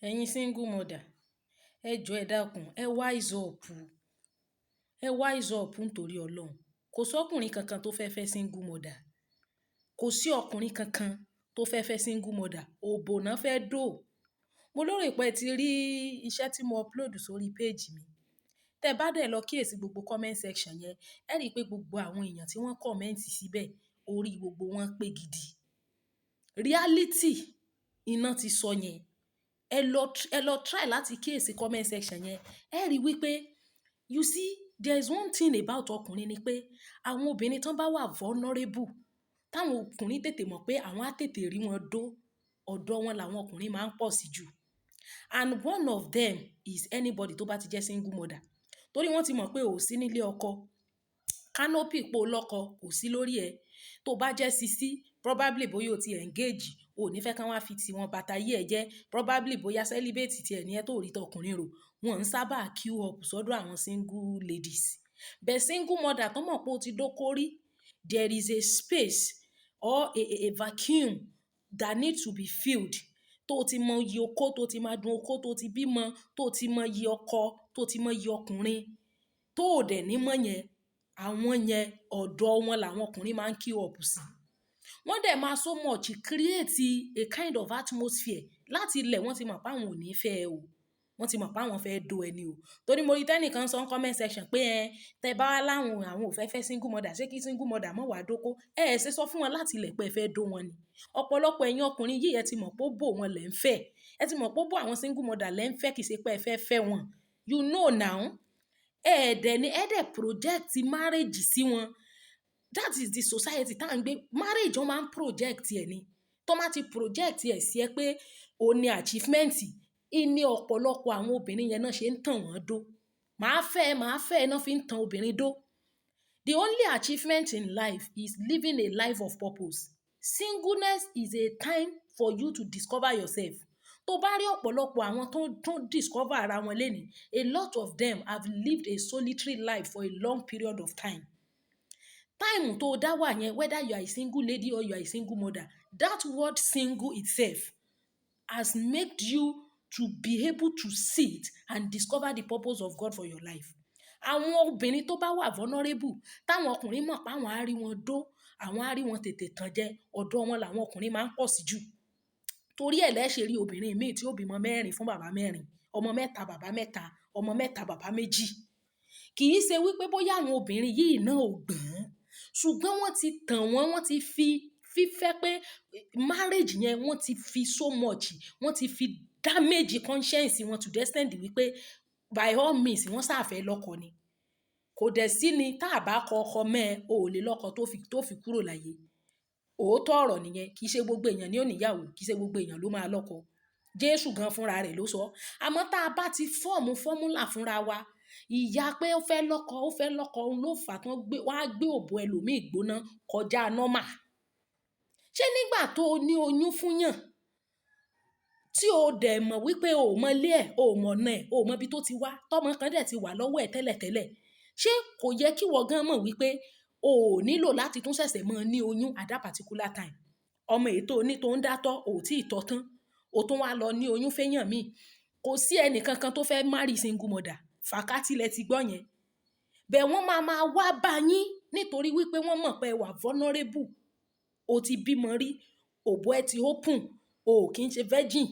Ẹ̀yin single mother, ẹ jọ ẹ dákun, ẹ wise up. Ẹ wise up nítorí Ọlọ́run. Kò sí ọkùnrin kankan tó fẹ́ fẹ́ single mother. Kò sí ọkùnrin kankan tó fẹ́ fẹ́ single mother. Òbò náà fẹ́ dó. Mo lérò pé ẹ ti rí iṣẹ́ tí mo upload sórí page mi. Tẹ bá dẹ̀ lọ kíyèsi gbogbo comment section yẹn, ẹ rí pé gbogbo àwọn èèyàn tí wọ́n comment síbẹ̀, orí gbogbo wọn pé gidi. Reality iná ti sọ yẹn. Ẹ lọ try láti kíyèsi comment section yẹn. Ẹ rí wípé you see, there is one thing about ọkùnrin ni pé àwọn obìnrin tó bá wà vulnerable, táwọn ọkùnrin tètè mọ̀ pé àwọn á tètè rí wọn dó, ọ̀dọ̀ wọn làwọn ọkùnrin máa ń pọ̀ sí jù. And one of them is anybody tó bá ti jẹ́ single mother. Torí wọ́n ti mọ̀ pé ò sí nílé ọkọ. Canopy pé o lọ́kọ kò sí lórí ẹ. Tó bá jẹ́ sisí, probably bóyá o ti engage, o ò ní fẹ́ kí wọ́n fi tí wọn bàtà yí ẹ jẹ́. Probably bóyá celibate tí ẹ ní ẹ tó rí tọkùnrin rò. Wọ́n ń sábà queue up sọ́dọ̀ àwọn single ladies. But single mother tó mọ̀ pé o ti dóko rí, there is a space or a vacuum that need to be filled. Tó ti mọ iye okó, tó ti máa dùn okó, tó ti bímọ, tó ti mọ iye ọkọ, tó ti mọ iye ọkùnrin, tó ò dẹ̀ ní mọ̀ yẹn, àwọn yẹn ọ̀dọ̀ wọn làwọn ọkùnrin máa ń queue up sí. Wọ́n dẹ̀ máa so much create a kind of atmosphere láti ilẹ̀. Wọ́n ti mọ̀ pé àwọn ò ní fẹ́ ẹ o. Wọ́n ti mọ̀ pé àwọn fẹ́ dó ẹni o. Torí mo rí tẹ́nìkan sọ ní comment section pé ẹ, tẹ bá wá láwọn àwọn ò fẹ́ fẹ́ single mother, ṣé kí single mother má wá dóko? Ẹ ẹ ṣe sọ fún wọn láti ilẹ̀ pé ẹ fẹ́ dó wọn ni. Ọ̀pọ̀lọpọ̀ ẹ̀yin ọkùnrin yìí, ẹ ti mọ̀ pé òbò wọn lẹ̀ ń fẹ́. Ẹ ti mọ̀ pé òbò àwọn single mother lẹ̀ ń fẹ́, kì í ṣe pé ẹ fẹ́ fẹ́ wọn. You know now. Ẹ dẹ̀ ní ẹ dẹ̀ project marriage sí wọn. That is the society tá ń gbé. Marriage, wọ́n máa ń project ẹ ni. Tó máa ti project ẹ̀ sí ẹ pé o ní achievement, ìní ọ̀pọ̀lọpọ̀ àwọn obìnrin yẹn náà ṣe ń tàn wọ́n dó. Màá fẹ́ ẹ náà fi ń tan obìnrin dó. The only achievement in life is living a life of purpose. Singleness is a time for you to discover yourself. Tó bá rí ọ̀pọ̀lọpọ̀ àwọn tó discover ara wọn lénìí, a lot of them have lived a solitary life for a long period of time. Time tó dá wà yẹn, whether you are a single lady or you are a single mother, that word "single" itself has made you to be able to sit and discover the purpose of God for your life. Àwọn obìnrin tó bá wà vulnerable, táwọn ọkùnrin mọ̀ pé àwọn á rí wọn dó, àwọn á rí wọn tètè tàn jẹ, ọ̀dọ̀ wọn làwọn ọkùnrin máa ń pọ̀ sí jù. Torí ẹ̀ lẹ́ ṣe rí obìnrin míì tí ó bímọ mẹ́rin fún bàbá mẹ́rin, ọmọ mẹ́ta, bàbá mẹ́ta, ọmọ mẹ́ta, bàbá méjì. Kì í ṣe wípé bóyá àwọn obìnrin yìí náà ò gbọ́n, ṣùgbọ́n wọ́n ti tàn wọ́n, wọ́n ti fi fífẹ́ pé marriage yẹn, wọ́n ti fi so much, wọ́n ti fi damage conscience wọn to the extent wípé by all means wọ́n sá fẹ́ lọ́kọ ni. Kò dẹ̀ sí ni tá bá kọ ọkọ mọ́ ẹ, o ò lè lọ́kọ tó fi kúrò láyé. Òótọ́ ọ̀rọ̀ nìyẹn. Kì í ṣe gbogbo èèyàn ni ó ní ìyàwó, kì í ṣe gbogbo èèyàn ló máa lọ́kọ. Jésù gan fúnra rẹ̀ ló sọ. Àmọ́ tá a bá ti form formula fúnra wa, ìyà pé ó fẹ́ lọ́kọ, ó fẹ́ lọ́kọ, òun ló fà á tí wọ́n gbé, wọ́n á gbé òbò ẹlòmíì gbóná kọjá normal. Ṣé nígbà tó o ní oyún fún yàn, tí o dẹ̀ mọ̀ wípé o ò mọ ilé ẹ̀, o ò mọ̀ ọ̀nà ẹ̀, o ò mọ ibi tó ti wá, tọ́mọ kan dẹ̀ ti wà lọ́wọ́ ẹ̀ tẹ́lẹ̀tẹ́lẹ̀, ṣé kò yẹ kí ìwọ gan mọ̀ wípé o ò nílò láti tún ṣẹ̀ṣẹ̀ máa ní oyún at that particular time? Ọmọ èyí tó ní tó ń dátọ́, ò tí ì tọ́ tán, o tún wá lọ ní oyún fẹ́yàn míì. Kò sí ẹnì kankan tó fẹ́ marry single mother. Fàkátì lẹ ti gbọ́ yẹn. Bẹ́ẹ̀ wọ́n máa máa wá bá yín nítorí wípé wọ́n mọ̀ pé ẹ wà vulnerable. O ti bímọ rí, òbò ẹ ti open, o ò kí ń ṣe virgin,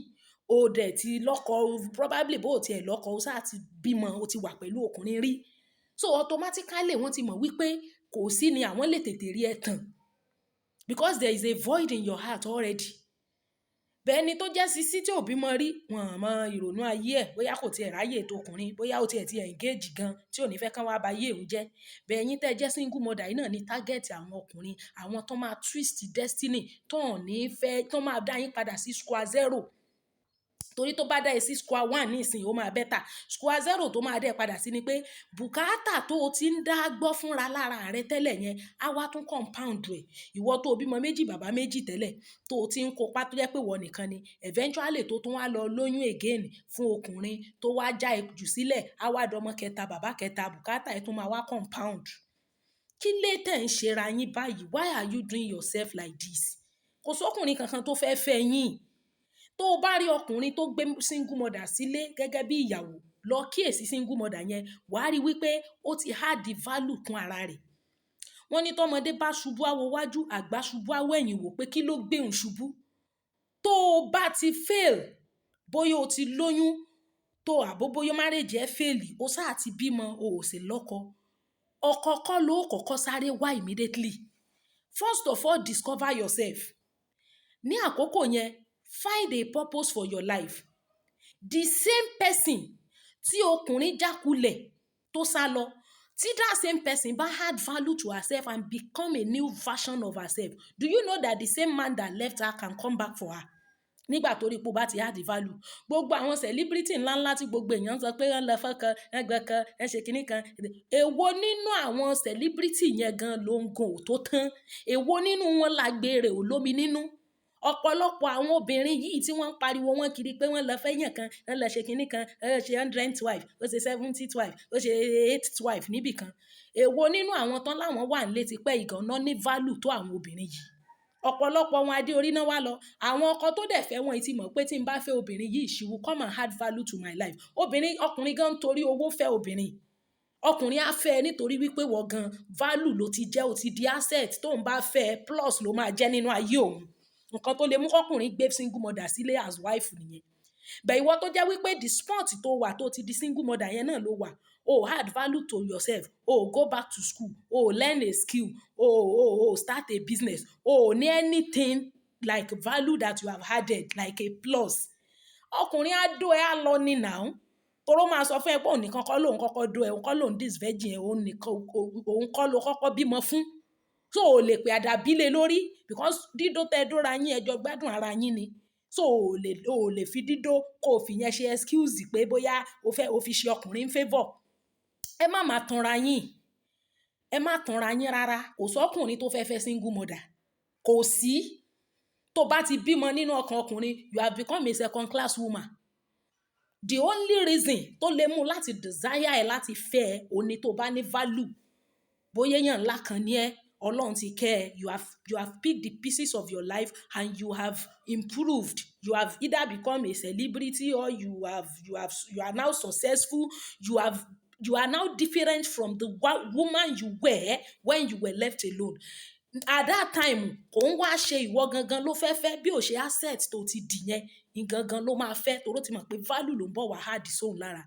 o dẹ̀ ti lọ́kọ, probably bó o ti ẹ̀ lọ́kọ, o sá ti bímọ, o ti wà pẹ̀lú ọkùnrin rí. So automatically wọ́n ti mọ̀ wípé kò sí ni àwọn lè tètè rí ẹ tàn because there is a void in your heart already. Bẹ́ẹ̀ ni tó jẹ́ sisí tí ò bímọ rí, wọ́n mọ ìrònú ayé ẹ̀, bóyá kò tiẹ̀ ráyè tó ọkùnrin, bóyá ó tiẹ̀ ti engage gan tí ò ní fẹ́ kán wá ba ayé òun jẹ́. Bẹ́ẹ̀ ẹ̀yin tẹ́ jẹ́ single mother yìí náà ni target àwọn ọkùnrin, àwọn tó máa twist destiny, tó ò ní fẹ́, tó máa dá yín padà sí square zero. Torí tó bá dá ẹ sí square one nísìnyí, ó máa better. Square zero tó máa dá ẹ padà sí ni pé bùkátà tó o ti ń dá gbọ́ fúnra lára rẹ tẹ́lẹ̀ yẹn, á wá tún compound rẹ̀. Ìwọ tó bímọ méjì, bàbá méjì tẹ́lẹ̀, tó o ti ń kópa tó jẹ́ pé ìwọ nìkan ni, eventually tó tún wá lọ lóyún again fún ọkùnrin tó wá já ẹ jù sílẹ̀, á wá dọmọ kẹta, bàbá kẹta, bùkátà ẹ tún máa wá compound. Kí ló tẹ̀ ń ṣe ra yín báyìí? Why are you doing yourself like this? Kò sọ́kùnrin kankan tó fẹ́ fẹ́ yín. Tó o bá rí ọkùnrin tó gbé single mother sílé gẹ́gẹ́ bí ìyàwó, lọ kíyèsí single mother yẹn, wà á rí wípé ó ti add value kún ara rẹ̀. Wọ́n ní tọmọdé bá ṣubú, á wo wájú, àgbà ṣubú, á wẹ̀yìn wò pé kí ló gbé òun ṣubú. Tó o bá ti fail, bóyá o ti lóyún tó àbó bóyá marriage ẹ fail, o sáà ti bímọ, o ò sì lọ́kọ. Ọkọ kọ́ ló kọ́kọ́ sáré wá immediately. First of all, discover yourself. Ní àkókò yẹn, find a purpose for your life. The same person tí ọkùnrin jákulẹ̀ tó sá lọ, tí that same person bá add value to herself and become a new version of herself, do you know that the same man that left her can come back for her? Nígbà tó rí pé o bá ti add value. Gbogbo àwọn celebrity ńlá ńlá tí gbogbo èèyàn ń sọ pé wọ́n lọ fọ́kọ, wọ́n gbọ́kọ, wọ́n ṣe kíní kan. Èwo nínú àwọn celebrity yẹn gan ló ń gan ò tó tán? Èwo nínú wọn lágbèrè ò lómi nínú? Ọ̀pọ̀lọpọ̀ àwọn obìnrin yìí tí wọ́n ń pariwo wọ́n kiri pé wọ́n lọ fẹ́yàn kan, wọ́n lọ ṣe kíní kan, wọ́n ṣe 100th wife, ó ṣe 70th wife, ó ṣe eighth wife níbì kan. Èwo nínú àwọn tán láwọn wà nílé tipẹ́ ìgànná ní value tó àwọn obìnrin yìí? Ọ̀pọ̀lọpọ̀ wọn, adé orí náà wá lọ. Àwọn ọkọ tó dẹ̀ fẹ́ wọn ti mọ̀ pé tí n bá fẹ́ obìnrin yìí, she will come and add value to my life. Obìnrin, ọkùnrin gan torí owó fẹ́ obìnrin. Ọkùnrin á fẹ́ ẹ nítorí wípé wọ́n gan value ló ti jẹ́, ó ti di asset. Tó ń bá fẹ́ ẹ, plus ló máa jẹ́ nínú ayé òun. Nǹkan tó lè mú kọkùnrin gbé single mother sílé as wife nìyẹn. Bẹ̀ ìwọ tó jẹ́ wípé the spot tó wà tó ti di single mother yẹn náà ló wà, o add value to yourself, o go back to school, o learn a skill, o start a business, o ní anything like value that you have added like a plus. Ọkùnrin á dó ẹ, á lọ ní now. Toró máa sọ fún ẹ pé òun nìkan kọ́ lòun kọ́kọ́ dó ẹ, òun kọ́ lòun this virgin ẹ, òun nìkan, òun kọ́ ló kọ́kọ́ bímọ fún. So o lè pè àdàbí lé lórí because dídó tẹ dóra yín, ẹ jọ gbádùn ara yín ni. So o lè fi dídó kó o fi yẹn ṣe excuse pé bóyá o fẹ́ o fi ṣe ọkùnrin favour. Ẹ má máa tanra yín. Ẹ má tanra yín rárá. Kò sọ́kùnrin tó fẹ́ fẹ́ single mother. Kò sí. Tó bá ti bímọ, nínú ọkàn ọkùnrin, you have become a second class woman. The only reason tó lè mú láti desire ẹ láti fẹ́ ẹ, òun ni tó bá ní value. Bóyá èèyàn ńlá kan ní ẹ, Ọlọ́run ti kẹ́ ẹ, you have picked the pieces of your life and you have improved. You have either become a celebrity or you are now successful. You are now different from the woman you were when you were left alone. At that time, kò ń wá ṣe ìwọ gangan ló fẹ́ fẹ́ bí ò ṣe asset tó ti dì yẹn, ìgangan ló máa fẹ́ torí ó ti mọ̀ pé value ló ń bọ̀ wá add sóun lára.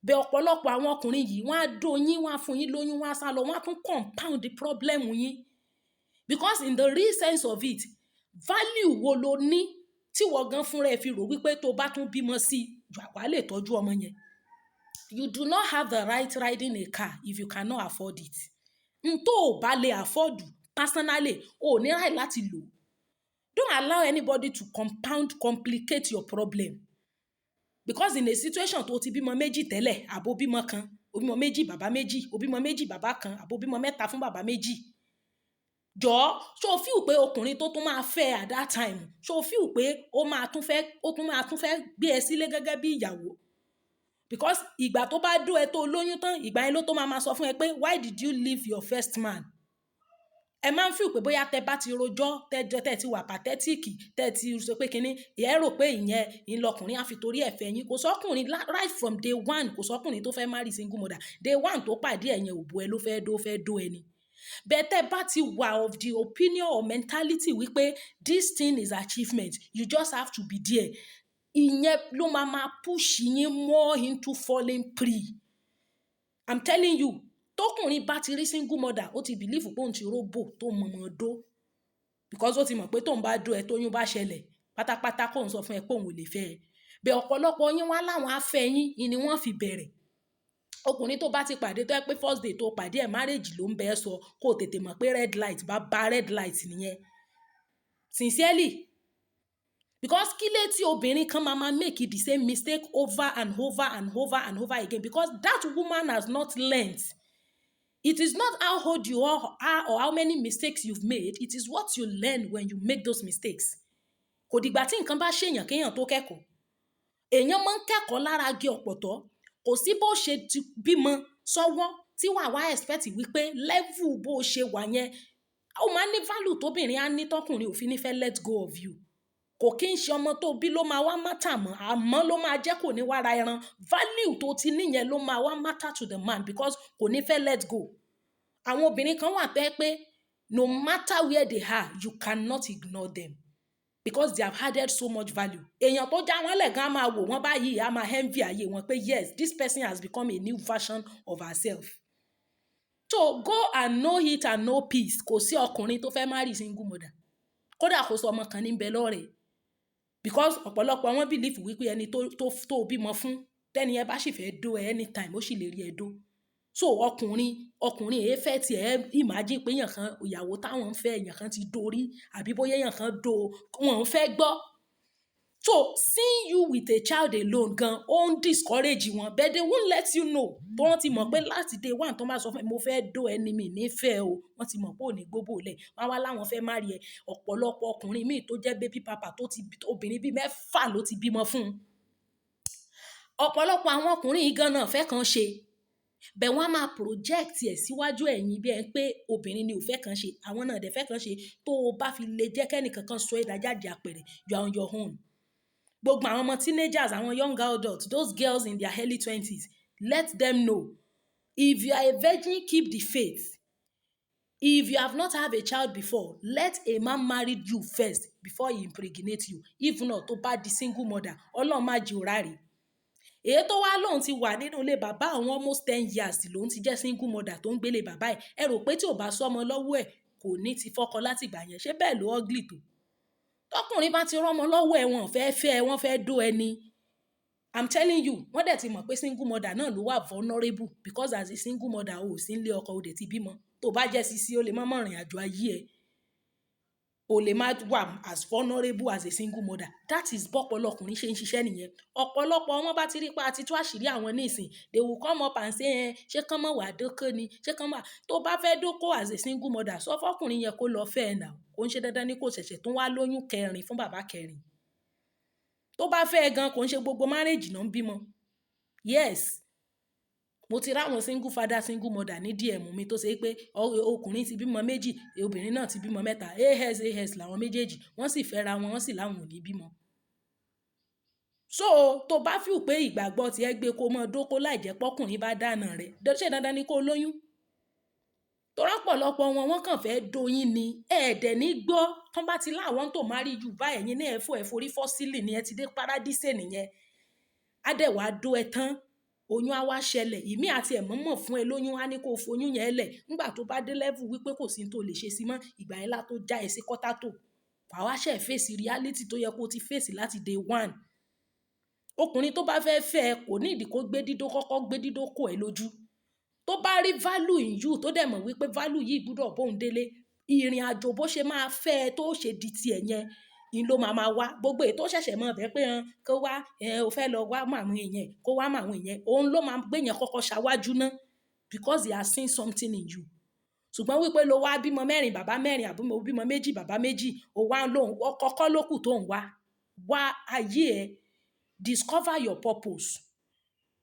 Bẹ́ẹ̀ ọ̀pọ̀lọpọ̀ àwọn ọkùnrin yìí, wọ́n á dó yín, wọ́n á fún yín lóyún, wọ́n á sálọ, wọ́n á tún compound the problem yín. Because in the real sense of it, value wo lo ní tí wọ́n gan fúnra ẹ fi rò wípé tó bá tún bímọ sí, wàá lè tọ́jú ọmọ yẹn? You do not have the right riding a car if you cannot afford it. N tó ò bá lè afford personally, o ò ní right láti lò. Don't allow anybody to compound, complicate your problem. Because in a situation tó ti bímọ méjì tẹ́lẹ̀, àbó bímọ kan, o bímọ méjì bàbá méjì, o bímọ méjì bàbá kan, àbó bímọ mẹ́ta fún bàbá méjì. Jọ̀ọ́, ṣé o feel pé ọkùnrin tó tún máa fẹ́ at that time, ṣé o feel pé ó máa tún fẹ́, ó tún máa tún fẹ́ gbé ẹ sílé gẹ́gẹ́ bí ìyàwó? Because ìgbà tó bá dó ẹ tó lóyún tán, ìgbà yẹn ló tó máa máa sọ fún ẹ pé why did you leave your first man? Ẹ máa ń feel pé bóyá tẹ bá ti rojọ́, tẹ jọ tẹ ti wà pathetic, tẹ ti sọ pé kíní, ẹ rò pé ìyẹn ìlọkùnrin á fi torí ẹ̀ fẹ́ yín. Kò sọ́kùnrin right from day one, kò sọ́kùnrin tó fẹ́ marry single mother. Day one tó pàdé ẹ̀ yẹn, òbò ẹ ló fẹ́ dó, fẹ́ dó ẹ ni. But tẹ bá ti wà of the opinion or mentality wípé this thing is achievement, you just have to be there. Ìyẹn ló máa máa push yín more into falling prey. I'm telling you, tókùnrin bá ti rí single mother, ó ti believe pé òun ti róbò tó mọ̀mọ́ dó. Because ó ti mọ̀ pé tóun bá dó ẹ, tóyún bá ṣẹlẹ̀, pátápátá kóun sọ fún ẹ pé òun ò lè fẹ́ ẹ. Bẹ́ẹ̀ ọ̀pọ̀lọpọ̀ yín wá láwọn á fẹ́ yín ni wọ́n fi bẹ̀rẹ̀. Ọkùnrin tó bá ti pàdé tó jẹ́ pé first day tó pàdé ẹ̀, marriage ló ń bẹ ẹ sọ, kó tètè mọ̀ pé red light bá bá red light nìyẹn. Sincerely. Because kí lé tí obìnrin kan máa máa make the same mistake over and over and over and over again? Because that woman has not learnt. It is not how old you are or how many mistakes you've made. It is what you learn when you make those mistakes. Kò dìgbà tí nǹkan bá ṣèyàn kéèyàn tó kẹ́kọ̀ọ́. Èèyàn máa ń kẹ́kọ̀ọ́ lára igi ọ̀pọ̀tọ́. Kò sí bó ṣe ti bímọ sọ́wọ́ tí wà wá expect wípé level bó ṣe wà yẹn, ó máa ní value tóbìnrin á ní tọkùnrin ò fi ní fẹ́ let go of you. Kò kí ń ṣe ọmọ tó bí ló máa wá matter mọ́, àmọ́ ló máa jẹ́ kò ní wá ra ẹran. Value tó ti níyẹn ló máa wá matter to the man because kò ní fẹ́ let go. Àwọn obìnrin kan wà tẹ́ pé no matter where they are, you cannot ignore them because they have added so much value. Èèyàn tó já wọn lẹ̀ gan máa wò wọ́n báyìí, á máa envy ayé wọn pé, "Yes, this person has become a new version of herself." So go and know it and know peace. Kò sí ọkùnrin tó fẹ́ marry single mother, kódà kò sọ ọmọ kan ní bẹ lọ́rẹ̀ẹ́, because ọ̀pọ̀lọpọ̀ wọn believe wípé ẹni tó bímọ fún, tẹ́ni ẹ bá sì fẹ́ dó ẹ anytime, ó sì lè rí ẹ dó. So ọkùnrin èé fẹ́ tiẹ̀ imagine pé èèyàn kan, ìyàwó táwọn ń fẹ́, èèyàn kan ti dorí àbí bóyá èèyàn kan do, wọn ń fẹ́ gbọ́. So seeing you with a child alone gan, ó ń discourage wọn, but they won't let you know. Tó wọ́n ti mọ̀ pé láti day one tó máa sọ fún ẹ, "Mo fẹ́ dó ẹni mi nífẹ̀ẹ́ o," wọ́n ti mọ̀ pé ò ní gbóbò lẹ̀. Wọ́n wá láwọn fẹ́ marry ẹ. Ọ̀pọ̀lọpọ̀ ọkùnrin míì tó jẹ́ baby papa, tó ti obìnrin bíi mẹ́fà ló ti bímọ fún un. Ọ̀pọ̀lọpọ̀ àwọn ọkùnrin yìí gan náà fẹ́ kan ṣe bẹ́ẹ̀, wọ́n á máa project ẹ̀ síwájú ẹ̀yin bí ẹ pé obìnrin ni ò fẹ́ kan ṣe, àwọn náà dẹ̀ fẹ́ kan ṣe. Tó o bá fi lè jẹ́ kẹ́nì kankan sọ ẹ́ dájáde àpẹẹrẹ, you are on your own. Gbogbo àwọn ọmọ teenagers, àwọn young adults, those girls in their early 20s, let them know, if you are a virgin, keep the faith. If you have not have a child before, let a man marry you first before he impregnate you. If not, tó bá di single mother, Ọlọ́run má jẹ́ òrárẹ̀. Èyí tó wá lóun ti wà nínú ilé bàbá àwọn almost 10 years, lòun ti jẹ́ single mother tó ń gbélé bàbá ẹ̀. Ẹ rò pé tí ò bá sọ́mọ lọ́wọ́ ẹ̀, kò ní ti fọ́kọ láti ìgbà yẹn? Ṣé bẹ́ẹ̀ ló ugly tó? Tọkùnrin bá ti rọ́mọ lọ́wọ́ ẹ̀, wọ́n fẹ́ fẹ́ ẹ, wọ́n fẹ́ dó ẹni. I'm telling you. Wọ́n dẹ̀ ti mọ̀ pé single mother náà ló wà vulnerable, because as a single mother, o ò sí nílé ọkọ, o dẹ̀ ti bímọ. Tó bá jẹ́ sisi, o lè má mọ̀ rìn àjò ayé ẹ, o lè má wà as vulnerable as a single mother. That is bọ́pọlọ ọkùnrin ṣe ń ṣiṣẹ́ nìyẹn. Ọ̀pọ̀lọpọ̀ wọn bá ti rí pé àti tú àṣírí àwọn nísìn, they will come up and say, "Ẹ ṣé kán mọ̀ wá dóko ni? Ṣé kán mọ̀?" Tó bá fẹ́ dóko as a single mother, sọ fọkùnrin yẹn kó lọ fẹ́ ẹ nà. Kò ń ṣe dandan ní kò ṣẹ̀ṣẹ̀ tún wá lóyún kẹrin fún bàbá kẹrin. Tó bá fẹ́ gan, kò ń ṣe gbogbo marriage náà ń bímọ. Yes, mo ti ráwọn single father, single mother ní DM mi tó ṣe pé ọkùnrin ti bímọ méjì, obìnrin náà ti bímọ mẹ́ta. AS AS làwọn méjèèjì, wọ́n sì fẹ́ra wọn, wọ́n sì láwọn ò ní bímọ. So tó bá feel pé ìgbàgbọ́ tí ẹ gbé kó mọ́ dóko láì jẹ́ pọ́kùnrin bá dáná rẹ̀, ṣé dandan ni kó lóyún? Torí ọ̀pọ̀lọpọ̀ wọn, wọ́n kàn fẹ́ doyin ni. Ẹ̀ẹ́dẹ̀ ní gbọ́ tán bá ti láwọn tó marry you bá ẹ̀yin náà, ẹ forí fọ́ sílì ni, ẹ ti dé paradísè nìyẹn. Á dẹ̀ wá dó ẹ tán, oyún á wá ṣẹlẹ̀. Ìmí àti ẹ̀ mọ̀ọ́mọ̀ fún ẹ lóyún, á ní kó foyún yẹn lẹ̀. Nígbà tó bá dé level wípé kò sí tó lè ṣe sí mọ́, ìgbà yẹn lá tó já ẹ sí kọ́tà tó wà, wá ṣẹ̀ face reality tó yẹ kó ti face láti day one. Ọkùnrin tó bá fẹ́ fẹ́ ẹ, kò ní ìdí kó gbé dídó, kọ́kọ́ gbé dídó kò ẹ lójú. Tó bá rí value in you, tó dẹ̀ mọ̀ wípé value yìí gbúdọ̀ bóun délé, ìrìn àjò bó ṣe máa fẹ́ ẹ tó ṣe di tiẹ̀ yẹn in ló máa máa wá. Gbogbo èyí tó ṣẹ̀ṣẹ̀ mọ̀ bẹ́ẹ̀ pé hàn kó wá ẹ, o fẹ́ lọ wá mọ àwọn èèyàn, kó wá mọ àwọn èèyàn, òun ló máa gbé yẹn kọ́kọ́ ṣáwájú ná, because he has seen something in you. Ṣùgbọ́n wípé lo wá bímọ mẹ́rin, bàbá mẹ́rin, àbí mo bímọ méjì, bàbá méjì, o wá lóhùn kọ́kọ́ ló kù tó ń wá wá ayé ẹ. Discover your purpose.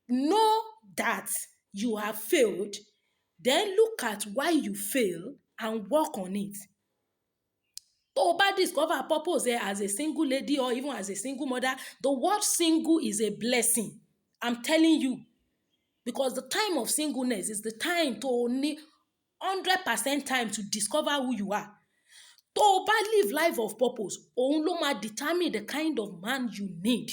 Know that you have failed, then look at why you fail and work on it. Tó o bá discover purpose ẹ as a single lady or even as a single mother, the word single is a blessing, I'm telling you, because the time of singleness is the time tó o ní 100% time to discover who you are. Tó o bá live life of purpose, òun ló máa determine the kind of man you need.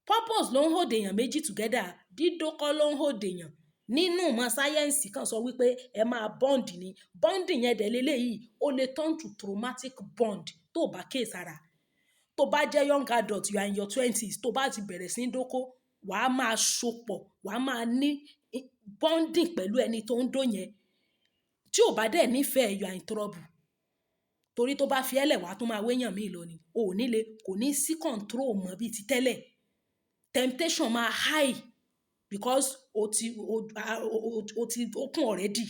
Purpose ló ń hold èèyàn méjì together, dídó kọ́ ló ń hold èèyàn. Nínú ìmọ̀ sáyẹ́ǹsì kan sọ wípé ẹ máa bond ni. Bonding yẹn dẹ̀ leléyìí, ó lè turn to traumatic bond tó o bá kíyèsára. Tó bá jẹ́ young adult, you are in your 20s, tó bá ti bẹ̀rẹ̀ sí ní dóko, wà á máa sopọ̀, wà á máa ní bonding pẹ̀lú ẹni tó ń dó yẹn. Tí ò bá dẹ̀ nífẹ̀ẹ́, you are in trouble. Torí tó bá fi ẹ́ lẹ̀, wà á tún máa wéyàn míì lọ ni. O ò ní lè, kò ní sí control mọ́ bí ti tẹ́lẹ̀. Temptation máa high because o ti open already.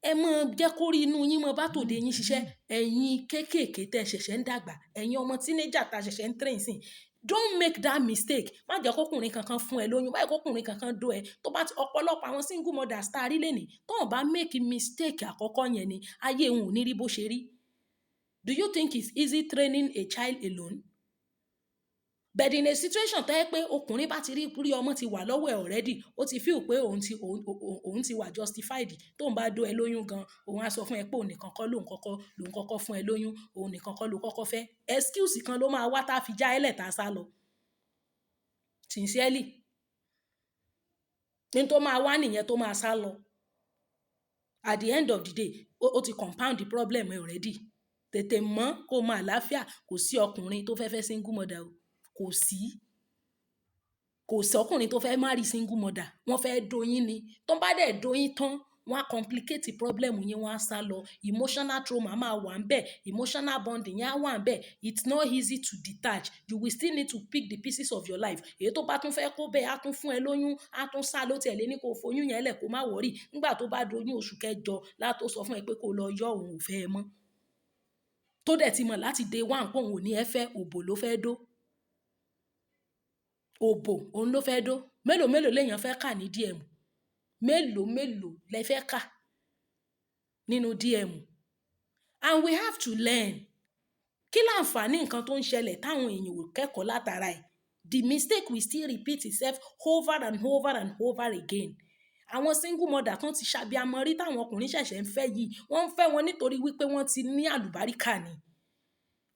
Ẹ má jẹ́ kó rí inú yín mọ́ bá tòde yín ṣiṣẹ́. Ẹ̀yin kéékèèké tẹ ṣẹ̀ṣẹ̀ ń dàgbà, ẹ̀yin ọmọ teenager ta ṣẹ̀ṣẹ̀ ń train sí, don't make that mistake. Má jẹ́ kókùnrin kankan fún ẹ lóyún, má jẹ́ kókùnrin kankan dó ẹ. Tó bá ti ọ̀pọ̀lọpọ̀ àwọn single mothers tá a rí lénìí, tó ò bá make mistake àkọ́kọ́ yẹn ni, ayé wọn ò ní rí bó ṣe rí. Do you think it's easy training a child alone? But in a situation tó yẹ pé ọkùnrin bá ti rí rí ọmọ ti wà lọ́wọ́ ẹ̀ already, ó ti feel pé òun ti wà justified. Tóun bá dó ẹ lóyún gan, òun á sọ fún ẹ pé òun nìkan kọ́ lòun kọ́kọ́ fún ẹ lóyún, òun nìkan kọ́ ló kọ́kọ́ fẹ́. Excuse kan ló máa wá tá a fi já ẹ lẹ̀, tá a sá lọ. Sincerely, ní tó máa wá nìyẹn tó máa sá lọ. At the end of the day, ó ti compound the problem already. Tètè mọ̀ kó mọ àlàáfíà. Kò sí ọkùnrin tó fẹ́ fẹ́ single mother o. Kò sí, kò sí ọkùnrin tó fẹ́ marry single mother. Wọ́n fẹ́ doyin ni. Tó bá dẹ̀ doyin tán, wọ́n á complicate problem yín, wọ́n á sá lọ. Emotional trauma máa wà ń bẹ̀, emotional bonding yẹn á wà ń bẹ̀. It's not easy to detach. You will still need to pick the pieces of your life. Èyí tó bá tún fẹ́ kó bẹ́ẹ̀, á tún fún ẹ lóyún, á tún sá ló tiẹ̀ lé ní kó foyún yẹn lẹ̀, kó má worry. Nígbà tó bá doyún oṣù kẹjọ látó sọ fún ẹ pé kó lọ yọ, òun ò fẹ́ ẹ mọ́, tó dẹ̀ ti mọ̀ láti day one pé òun ò ní ẹ fẹ́. Òbò ló fẹ́ dó, òbò òun ló fẹ́ dó. Mélòó mélòó léèyàn fẹ́ kà ní DM? Mélòó mélòó lẹ fẹ́ kà nínú DM? And we have to learn. Kí láǹfààní nǹkan tó ń ṣẹlẹ̀ táwọn èèyàn ò kẹ́kọ̀ọ́ látara ẹ̀? The mistake will still repeat itself over and over and over again. Àwọn single mother kan ti ṣàbíamọ rí táwọn ọkùnrin ṣẹ̀ṣẹ̀ ń fẹ́ yìí, wọ́n ń fẹ́ wọn nítorí wípé wọ́n ti ní àlùbáríkà ni.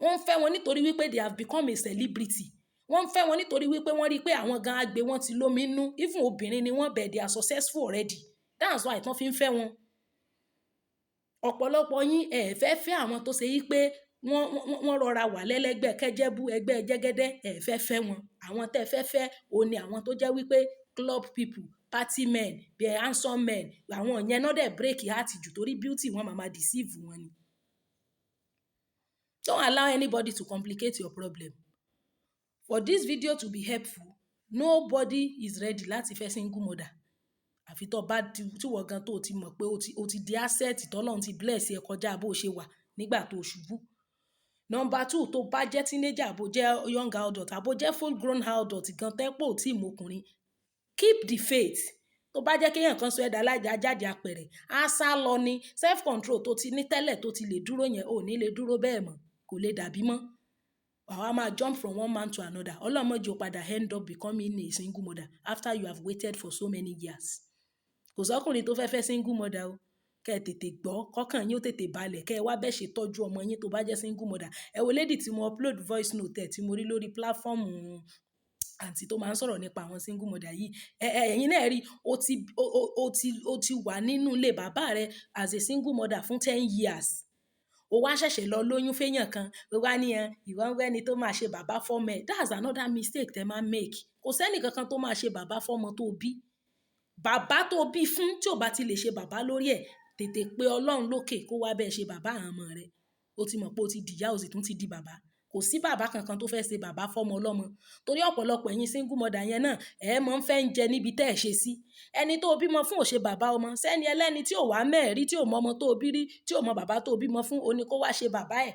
Wọ́n ń fẹ́ wọn nítorí wípé they have become a celebrity. Wọ́n ń fẹ́ wọn nítorí wípé wọ́n rí i pé àwọn gan agbe wọn ti lómi nú. Even obìnrin ni wọ́n bẹ̀, they are successful already. That's why tán fi ń fẹ́ wọn. Ọ̀pọ̀lọpọ̀ yín ẹ̀ fẹ́ fẹ́ àwọn tó ṣe yí pé wọ́n rọra wà lẹ́lẹ́gbẹ́ kẹ́jẹ́bú, ẹgbẹ́ jẹ́gẹ́dẹ́. Ẹ̀ fẹ́ fẹ́ wọn. Àwọn tẹ́ fẹ́ fẹ́ òun ni àwọn tó jẹ́ wípé club people, party men, be handsome men. Àwọn yẹn náà dẹ̀ break heart jù torí beauty wọn máa ma deceive wọn ni. Don't allow anybody to complicate your problem. For this video to be helpful, nobody is ready láti fẹ́ single mother. Àfi tó bá tí wọ́n gan tó ti mọ̀ pé o ti di asset tọ́lọ́run ti bless ẹ kọjá bó ṣe wà nígbà tó ṣubú. Number two, tó bá jẹ́ teenager, bó jẹ́ young adult, àbó jẹ́ full grown adult gan tẹ́pọ̀ tí mọ ọkùnrin, keep the faith. Tó bá jẹ́ kéèyàn kan sọ ẹ̀dá alájà jáde apẹ̀rẹ̀, á sá lọ ni. Self control tó ti ní tẹ́lẹ̀ tó ti lè dúró yẹn, ò ní lè dúró bẹ́ẹ̀ mọ́, kò lè dàbí mọ́. Àwa máa jump from one man to another. Ọlọ́run má jẹ́ ó padà end up becoming a single mother after you have waited for so many years. Kò sọ́kùnrin tó fẹ́ fẹ́ single mother o. Kẹ́ ẹ tètè gbọ́, kọ́kàn yín ó tètè balẹ̀, kẹ́ ẹ wá bẹ́ẹ̀ ṣe tọ́jú ọmọ yín tó bá jẹ́ single mother. Ẹ wo lady tí mo upload voice note ẹ̀ tí mo rí lórí platform àǹtí tó máa ń sọ̀rọ̀ nípa àwọn single mother yìí. Ẹ ẹ̀yin náà rí, o ti wà nínú ilé bàbá rẹ as a single mother fún 10 years. O wá ṣẹ̀ṣẹ̀ lọ lóyún fẹ́yàn kan, o wá ní ẹ, ìwọ ń wẹ́ni tó máa ṣe bàbá fọ́mọ ẹ̀. That's another mistake tẹ máa make. Kò sẹ́ni kankan tó máa ṣe bàbá fọ́mọ tó bí. Bàbá tó bí fún tí ò bá ti lè ṣe bàbá lórí ẹ̀, tètè pé Ọlọ́run lókè kó wá bẹ́ẹ̀ ṣe bàbá àwọn ọmọ rẹ. O ti mọ̀ pé o ti di ìyá, o sì tún ti di bàbá. Kò sí bàbá kankan tó fẹ́ ṣe bàbá fọ́mọ ọlọ́mọ. Torí ọ̀pọ̀lọpọ̀ ẹ̀yin single mother yẹn náà, ẹ máa ń fẹ́ ń jẹ níbi tẹ́ ẹ ṣe sí. Ẹni tó bímọ fún ò ṣe bàbá ọmọ. Sẹ́ni ẹlẹ́ni tí ò wá mẹ́ẹ̀rí, tí ò mọ ọmọ tó bí rí, tí ò mọ bàbá tó bímọ fún, ó ní kó wá ṣe bàbá ẹ̀.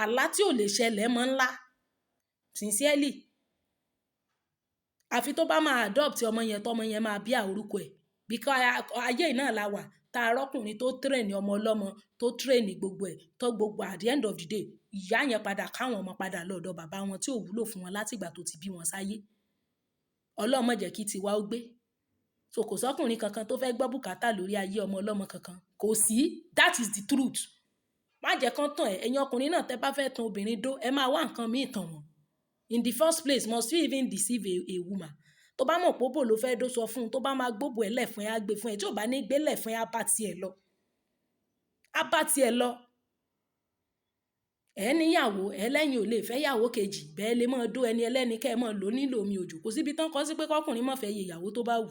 Àlá tí ò lè ṣẹlẹ̀ mọ́ ńlá. Sincerely. Àfi tó bá máa adopt ọmọ yẹn, tọmọ yẹn máa bí orúkọ ẹ̀. Because ayé náà la wà tá a rọ́kùnrin tó train ọmọ ọlọ́mọ, tó train gbogbo ẹ̀, tó gbogbo. At the end of the day, ìyá yẹn padà káwọn ọmọ padà lọ́dọ̀ bàbá wọn tí ò wúlò fún wọn látìgbà tó ti bí wọn sáyé. Ọlọ́run má jẹ́ kí tiwa ó gbé. So kò sọ́kùnrin kankan tó fẹ́ gbọ́ bùkátà lórí ayé ọmọ ọlọ́mọ kankan. Kò sí. That is the truth. Má jẹ́ kán tàn ẹ́. Ẹ̀yin ọkùnrin náà, tẹ́ bá fẹ́ tan obìnrin dó, ẹ máa wá nǹkan míì tàn wọ́n. In the first place, must you even deceive a woman? Tó bá mọ̀ pé òbò ló fẹ́ dó, sọ fún un. Tó bá máa gbóbò ẹ̀ lẹ̀ fún ẹ, á gbé fún ẹ. Tí ò bá ní gbé lẹ̀ fún ẹ, á bá tiẹ̀ lọ. Á bá tiẹ̀ lọ. Ẹ níyàwó, ẹ lẹ́yìn ò lè fẹ́ ìyàwó kejì, bẹ́ẹ̀ lè máa dó ẹni ẹlẹ́ni kẹ́ ẹ máa lò nílò omi òjò. Kò síbi tán kọ́ sí pé kọ́kùnrin má fẹ́ iye ìyàwó tó bá wù.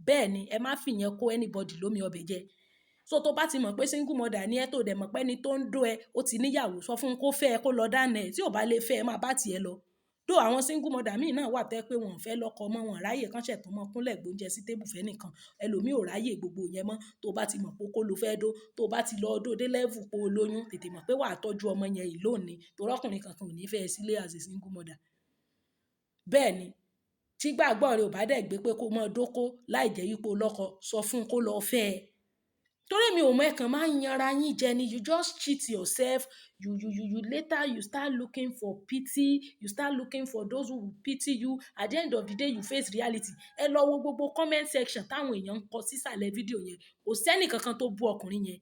Bẹ́ẹ̀ ni, ẹ má fìyẹn kó anybody lómi ọbẹ̀ jẹ. So tó bá ti mọ̀ pé single mother ni ẹ́, tó dẹ̀ mọ̀ pé ẹni tó ń dó ẹ, ó ti níyàwó, sọ fún un kó fẹ́ ẹ, kó lọ dáná ẹ. Tí ò bá lè fẹ́ ẹ, máa bá tiẹ̀ lọ. Though àwọn single mother míì náà wà tẹ́ pé wọ́n ò fẹ́ lọ́kọ mọ́, wọn ráyè kán ṣẹ̀ tó mọ́ kúnlẹ̀ gbóúnjẹ sí table fẹ́ nìkan. Ẹlòmíì ò ráyè gbogbo yẹn mọ́. Tó bá ti mọ̀ pé okó lo fẹ́ dó, tó bá ti lọ dó dé level pé o lóyún, tètè mọ̀ pé wà á tọ́jú ọmọ yẹn alone ni. Torí ọkùnrin kankan ò ní fẹ́ ẹ sílé as a single mother. Bẹ́ẹ̀ ni, tí ìgbàgbọ́ rẹ ò bá dẹ̀ gbé pé kó mọ́ dóko láì jẹ́ wípé o lọ́kọ, sọ fún un kó lọ fẹ́ ẹ. Torí mi ò mọ̀, ẹ kàn máa ń yanra yín jẹ ni. You just cheat yourself. You later you start looking for pity. You start looking for those who will pity you. At the end of the day, you face reality. Ẹ lọ wo gbogbo comment section táwọn èèyàn ń kọ sísàlẹ̀ fídíò yẹn. Kò sẹ́ni kankan tó bú ọkùnrin yẹn.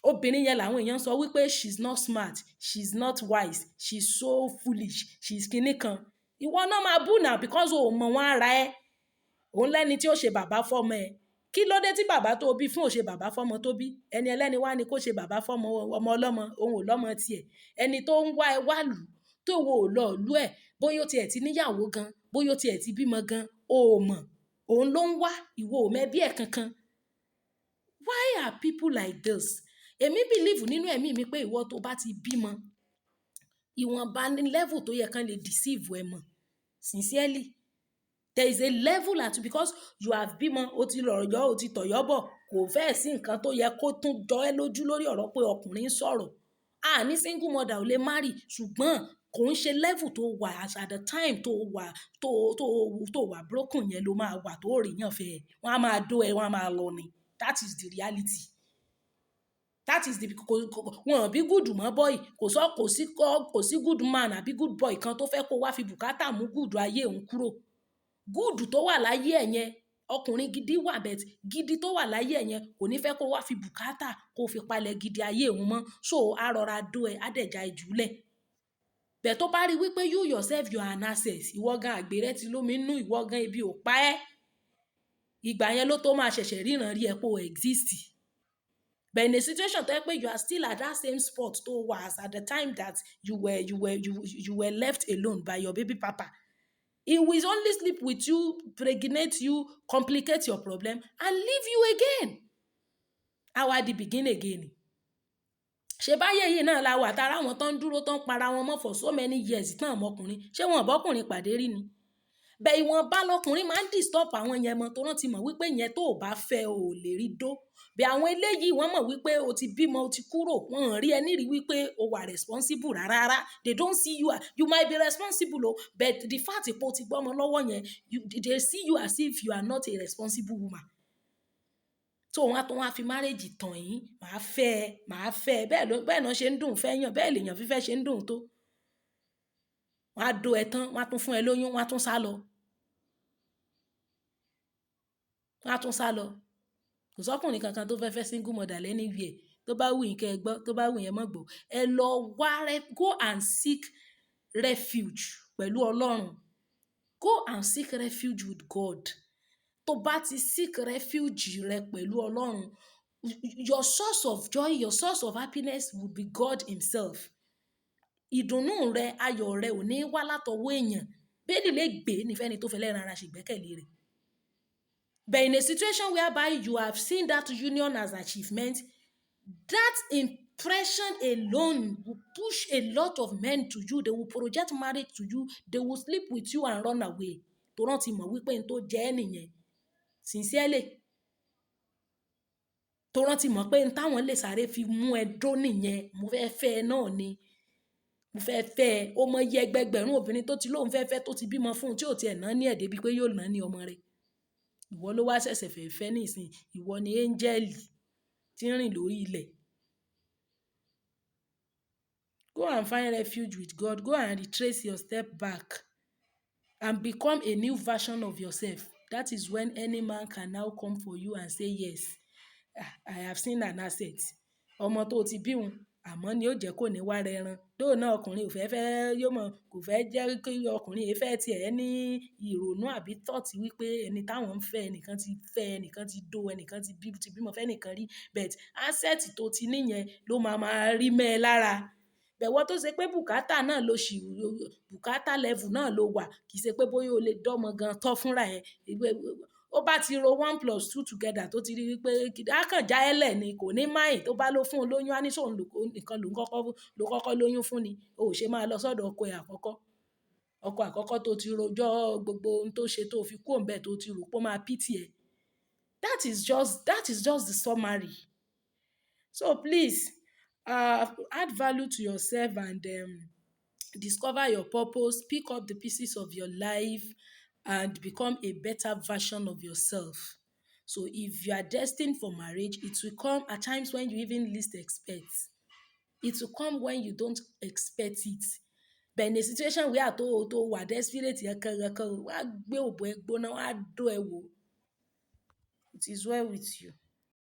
Obìnrin yẹn làwọn èèyàn sọ wípé she's not smart, she's not wise, she's so foolish, she's kinní kan. Ìwọ náà máa bú now because o ò mọ̀ wọ́n ara ẹ. Òun lẹ́ni tí ó ṣe bàbá fọ́mọ ẹ. Kí ló dé tí bàbá tó bí fún ò ṣe bàbá fọ́mọ tó bí? Ẹni ẹlẹ́ni wá ni kó ṣe bàbá fọ́mọ ọmọ ọlọ́mọ, òun ò lọ́mọ tiẹ̀. Ẹni tó ń wá ẹ wá lù, tó wo ò lọ ìlú ẹ̀, bóyá ó tiẹ̀ ti níyàwó gan, bóyá ó tiẹ̀ ti bímọ gan, o ò mọ̀. Òun ló ń wá, ìwọ ò mọ ẹbí ẹ̀ kankan. Why are people like this? Èmi believe nínú ẹ̀mí mi pé ìwọ tó bá ti bímọ, ìwọ̀nba ní level tó yẹ kán lè deceive ẹ mọ̀. Sincerely. There is a level at because you have bímọ, o ti lọ̀yọ́, o ti tọ̀yọ́ bọ̀, kò fẹ́ sí nǹkan tó yẹ kó tún jọ ẹ́ lójú lórí ọ̀rọ̀ pé ọkùnrin ń sọ̀rọ̀. A ní single mother ò lè marry, ṣùgbọ́n kò ń ṣe level tó wà as at the time tó wà tó wà broken yẹn ló máa wà tó rí yàn fẹ́ ẹ. Wọ́n á máa dó ẹ, wọ́n á máa lọ ni. That is the reality. That is the kò wọ́n bí good mọ́ boy. Kò sọ kò sí good man àbí good boy kan tó fẹ́ kó wá fi bùkátà mú good ayé òun kúrò. Good tó wà láyé ẹ̀ yẹn, ọkùnrin gidi wà, but gidi tó wà láyé ẹ̀ yẹn kò ní fẹ́ kó wá fi bùkátà kó fi palẹ̀ gidi ayé òun mọ́. So á rọra dó ẹ, á dẹ̀ já ẹ jùlẹ̀. But tó bá rí wípé you yourself, you are an asset, ìwọ gan àgbèrè ti lómi nínú, ìwọ gan ebi ò pa ẹ́. Ìgbà yẹn ló tó máa ṣẹ̀ṣẹ̀ ríran rí ẹ pé o exist. But in a situation tó jẹ́ pé you are still at that same spot tó wà as at the time that you were left alone by your baby papa, he will only sleep with you, pregnate you, complicate your problem and leave you again. Á wá di begin again. Ṣé báyé yìí náà la wà tára àwọn tó ń dúró tó ń para wọn mọ́ for so many years tán ọmọkùnrin, ṣé wọn ò bọ́kùnrin pàdé rí ni? Bẹ̀ ìwọ̀nba lọkùnrin máa ń disturb àwọn yẹn mọ́, torí wọ́n ti mọ̀ wípé ìyẹn tó ò bá fẹ́ o ò lè rí dó. Bí àwọn eléyìí wọ́n mọ̀ wípé o ti bímọ, o ti kúrò, wọ́n ò rí ẹ ní rí wípé o wà responsible rárá rárá. They don't see you as, you might be responsible o, but the fact pé o ti gbọ́mọ lọ́wọ́ yẹn, they see you as if you are not a responsible woman. So wọ́n á tún wá fi marriage tàn yín, màá fẹ́ ẹ, màá fẹ́ ẹ. Bẹ́ẹ̀ ló, bẹ́ẹ̀ náà ṣe ń dùn fẹ́ yàn, bẹ́ẹ̀ lèèyàn fífẹ́ ṣe ń dùn tó. Wọ́n á dó ẹ tán, wọ́n á tún fún ẹ lóyún, wọ́n á tún sálọ. Wọ́n á tún sálọ. Kò sọ́kùnrin kankan tó fẹ́ fẹ́ single mother anywhere. Tó bá wù yín kí ẹ gbọ́, tó bá wù yín ẹ má gbọ́. Ẹ lọ wá, go and seek refuge pẹ̀lú Ọlọ́run. Go and seek refuge with God. Tó bá ti seek refuge rẹ pẹ̀lú Ọlọ́run, your source of joy, your source of happiness will be God himself. Ìdùnnú rẹ, ayọ̀ rẹ ò ní wá látọwọ́ èèyàn. Bíbélì lè gbé ní fẹ́ni tó fẹ́ lẹ́ran ara ṣègbẹ́kẹ̀lé rẹ̀. But in a situation whereby you have seen that union as achievement, that impression alone will push a lot of men to you. They will project marriage to you. They will sleep with you and run away. Torí wọ́n ti mọ̀ wípé n tó jẹ́ ẹ́ nìyẹn. Sincerely. Torí wọ́n ti mọ̀ pé n táwọn lè sáré fi mú ẹ dó nìyẹn. Mo fẹ́ fẹ́ ẹ náà ni. Mo fẹ́ fẹ́ ẹ. Ó mọ iye ẹgbẹgbẹ̀rún obìnrin tó ti lóun fẹ́ fẹ́ tó ti bímọ fún un tí ò ti ẹ̀ náà ní ẹ̀ dé bí pé yóò náà ní ọmọ rẹ̀. Ìwọ ló wá ṣẹ̀ṣẹ̀ fẹ́ fẹ́ nísìnyí. Ìwọ ni angel tí ń rìn lórí ilẹ̀. Go and find refuge with God. Go and retrace your step back and become a new version of yourself. That is when any man can now come for you and say, "Yes, I have seen an asset." Ọmọ tó ti bí òun, àmọ́ ni ó jẹ́ kó ní wá rẹran. Though náà ọkùnrin ò fẹ́ fẹ́, yóò mọ̀, kò fẹ́ jẹ́ kí ọkùnrin yìí fẹ́ tí ẹ ní ìrònú àbí thought wípé ẹni táwọn ń fẹ́, ẹnìkan ti fẹ́, ẹnìkan ti dó, ẹnìkan ti bí, ti bímọ fẹ́ ẹnìkan rí. But asset tó ti ní yẹn ló máa máa rí mọ́ ẹ lára. But ìwọ tó ṣe pé bùkátà náà ló ṣì, bùkátà level náà ló wà, kì í ṣe pé bóyá o lè dọ́mọ gan tọ́ fúnra ẹ. Ó bá ti ro one plus two together tó ti rí wípé á kàn já ẹ lẹ̀ ni, kò ní mind tó bá ló fún un lóyún, á ní sóun nìkan ló kọ́kọ́ lóyún fún ni. O ò ṣe máa lọ sọ́dọ̀ ọkọ ẹ àkọ́kọ́. Ọkọ àkọ́kọ́ tó ti rojọ́ gbogbo ohun tó ṣe tó fi kúrò níbẹ̀ tó ti rò pé ó máa pity ẹ. That is just the summary. So please, add value to yourself and discover your purpose, pick up the pieces of your life and become a better version of yourself. So if you are destined for marriage, it will come at times when you even least expect. It will come when you don't expect it. But in a situation where tó wà desperate yẹn kan, wọ́n á gbé òbò ẹ gbóná, wọ́n á dó ẹ wò. It is well with you.